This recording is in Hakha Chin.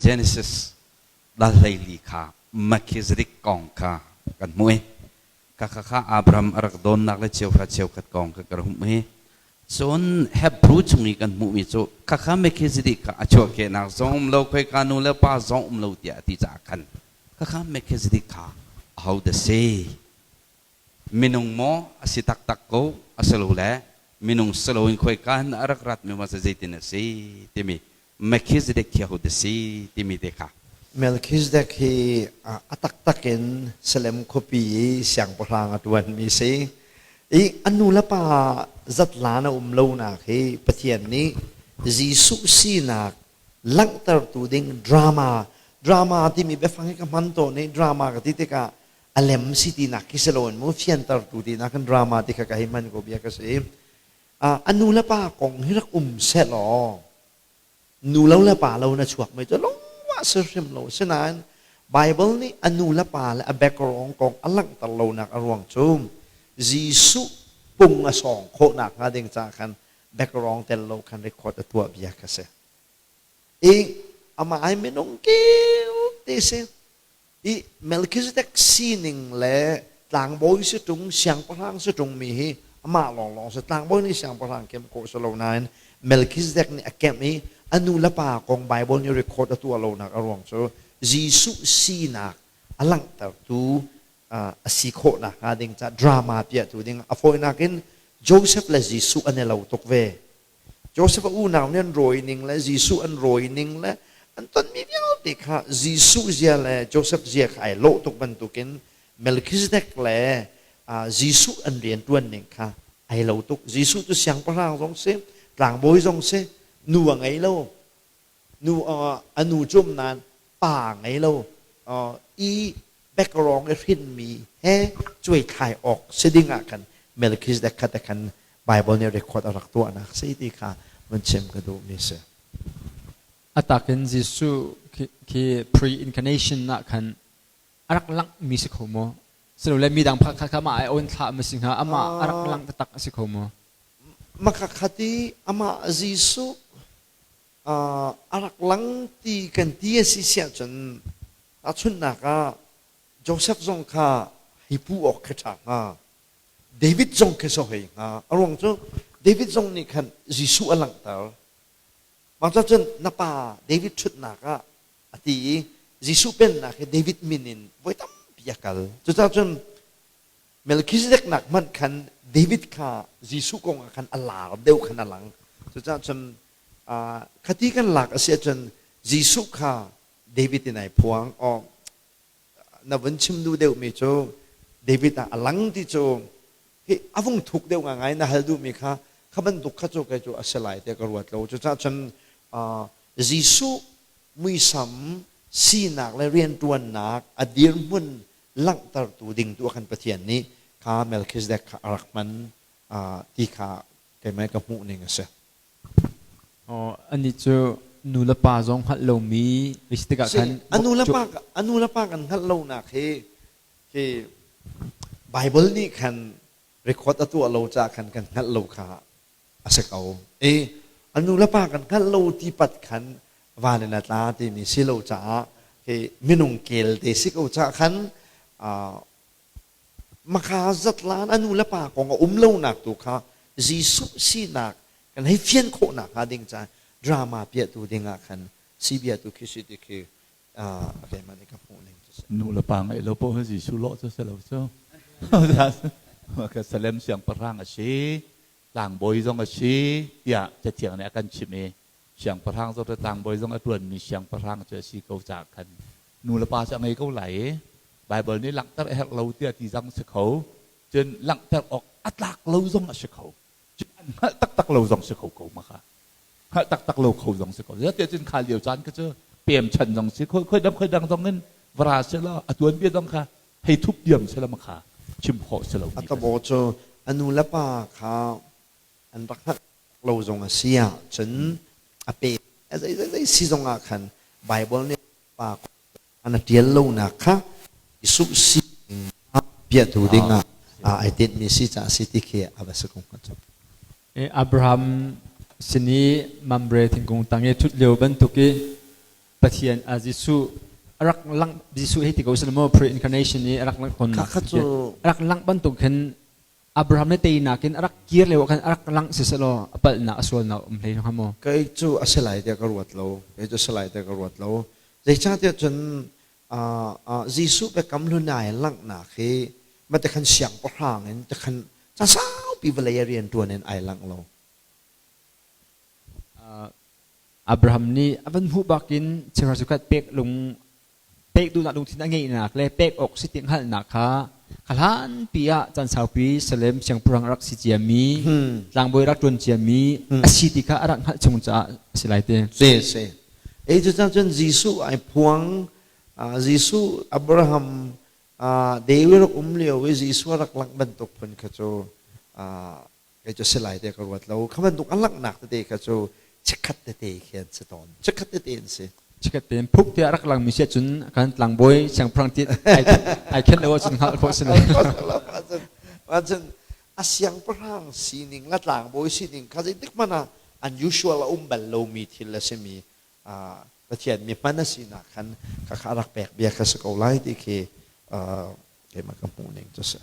Genesis dal 14 kha Melchizedek kong kha kan hmuh i khakha kha Abraham a rak dawnnak le cheuhra cheukhat kong kha ka rak hmuh i cun Hebrew chung i kan hmuhmi cu khakha Melchizedek kha a chuahkehnak zong um lo, khoika nu le pa zong um lo tiah a ti caah khan khakha Melchizedek kha aho dah si? Minung maw a si taktak ko, asilole minung si loin khoika in a rak ratmi maw zeitin a si timi Melchizedek khi aho dah si timi te kha. Melchizedek hi a taktak in Salem khuapi i siangpahrang a ṭuanmi si. I a nu le pa zatlan a um lonak hi Pathian nih Jesuh sinak langhtertu ding drama, drama timi biafang hi ka hman tawn i drama ka ti tikah a lem si tinak khi si loin mu fiantertu tinak kan drama ti kha ka hei hman ko bia ka si. A nu le pa kong hi rak um seh law nu lo le pa lo na chuak mei cu lungwa si hrim lo. Sinain Bible nih a nu le pa le a background kong a langhter lonak a ruang cu Jesuh pung a sawng khawhnak hnga ding ca khan background tel lo khan record a tuah bia kha si. I amah ai minung keu te si. I Melchizedek sining le tlangbawi si ṭung, siangpahrang si ṭung mi hi amah lawnglawng si. Tlangbawi nih siangpahrang kemh khawh si lo nain Melchizedek nih a kemh i a nu le pa kong Bible nih record a tuah lonak a ruang cu Jesuh sinak a langhtertu a si khawh nakhnga ding caah drama piahtu ding a fawinak in Joseph le Jesuh an i lo tuk ve. Joseph a unau nih an rawi ning le Jesuh an rawi ning le an tonmi vialte kha Jesuh zia le Joseph zia kha ai lawh tuk bantukin Melchizedek le Jesuh an rianṭuan ning kha ai lo tuk. Jesuh cu siangpahrang zong si, tlangbawi zong si, nu a ngei lo. Nu a nu cu um nain pa ngei lo. I background i hrinmi he cuaithlai awk si ding ah khan Melchizedek kha te khan Bible nih record a rak tuahnak si ti kha vun chim ka duhmi si. A takin Jesuh khi pre-incarnation ah khan a rak langhmi si kho maw? Silole midang pakhat kha amah ai on thlah ma si hnga? Amah a rak langh taktak a si kho maw? Makakhat i amah Jesuh a rak lang ti kan ti a si siah cun tahchunhnak ah Joseph zong kha hei pu awk khi ṭha hnga. David zong khi so hei hnga. A ruang cu David zong nih khan Jesuh a langhter. Mah cun na pa David ṭhutnak ah a ti i Jesuh pennak hi David min in voi tampi a kal. Cucaah cun Melchizedek nak hmanh khan David kha Jesuh kong ah khan a lar deuh khan a lang. Cucaah cun khati kan lak a si ahcun Jesuh kha David in ai phuang. Aw na vun chim duh deuhmi cu David ah a lang ti cu hi a vung thuk deuh ngai na hal duhmi kha kha bantuk kha cu kei cu a si lai tiah ka ruat lo. Cucaah cun Jesuh muisam sinak le rianṭuannak a dirhmun langhtertu ding tu ah khan Pathian nih kha Melchizedek kha a rak hman ti kha keimah ka hmuh ning a si. Anih cu nu le pa zong hngalh lomi si tikah khan a nu le pa a nu le pa kan hngalh lonak hi hi Bible nih khan record a tuah lo caah khan kan hngalh lo kha a si ko. I a nu le pa kan hngalh lo ti pat khan van in a tla timi si lo caah hi minung kel te si ko caah khan maka zatlan a nu le pa kong a um lonak tu kha Jesuh sinak kan hei fian khawhnak hnga ding caah drama piahtu ding ah khan si bia tu khi si ti khi keimah nih ka hmuh ning cu si. Nu le pa ngeih lo poh Jesuh lawh cu si lo cu. Ka Salem siangpahrang a si. Tlangbawi zong a si tiah Cathiang nih a kan chimh i siangpahrang zong tlangbawi zong a ṭuanmi siangpahrang cu a si ko caah khan nu le pa cu a ngei ko lai i Baibal nih langhter a herh lo tiah ti zong si kho, cun langhter awk a tlak lo zong a si kho, cun an hngalh taktak lo zong si kho ko ma kha hngalh taktak lo kho zong si kho. Zeitiah cun kha lio caan kha cu pem chan zong si khoi dang khoi dang zong in vara si law a tuanbia zong kha hei thup diam si la ma kha chim khawh si lo mi. A tabo cu a nu le pa kha an rak hngalh lo zong a si ah cun a pe zei zei zei si zong ah khan Bible nih pa an a tial lonak kha Jesuh si piahtu ding ah ai tinhmi si caah si ti khi a va si ko hnga cu. Abraham sin i Mamre thingkung tang i ṭhut lio bantuk i. Pathian a Jesuh a rak lang Jesuh hi ti ko sila maw pre-incarnation i a rak lang tawnnak Kha cu a rak lang bantuk khin Abraham le teinak in a rak kir lio khan a rak lang siselaw a palhnak a sualnak um hlei hnga maw? Kei cu a si lai tiah ka ruat lo. Kei cu a si lai tiah ka ruat lo. Zeicahtiah cun Jesuh biakam hlun ai langhnak hi mate khan siangpahrang in te khan ca saupi vawlei a rian ṭuan in ai langh lo. Abraham nih a van hmuh bakin cheuhra pek lung pek duhnak lungthin a ngeihnak le pek awk si ti hngalhnak kha hlanpi ah caan saupi Salem siangpahrang a rak si ciami tlangbawi rak ṭuan ciami a si ti kha a rak hngalh chung caah a si lai te. Si si. Ei cu cun Jesuh ai phuang Jesuh Abraham David rak um lio i Jesuh rak langh bantuk phun kha cu kei cu si lai te ka ruat lo. Kha bantuk a langhnak tete kha cu chikkhat tete khi an si tawn. Chikkhat tete an si. Chikkhat tein phuk tiah rak langmi si ahcun kan tlangbawi siangpahrang ti ai khen lo ahcun hngalh khawh si lo. Ahcun a siangpahrang sining le tlangbawi sining kha zeitik hmanh ah unusual a um bal lomi thil a simi Pathian mi hman a sinak khan kha rak pek bia kha si ko lai ti khi keimah ka hmuh ning cu si.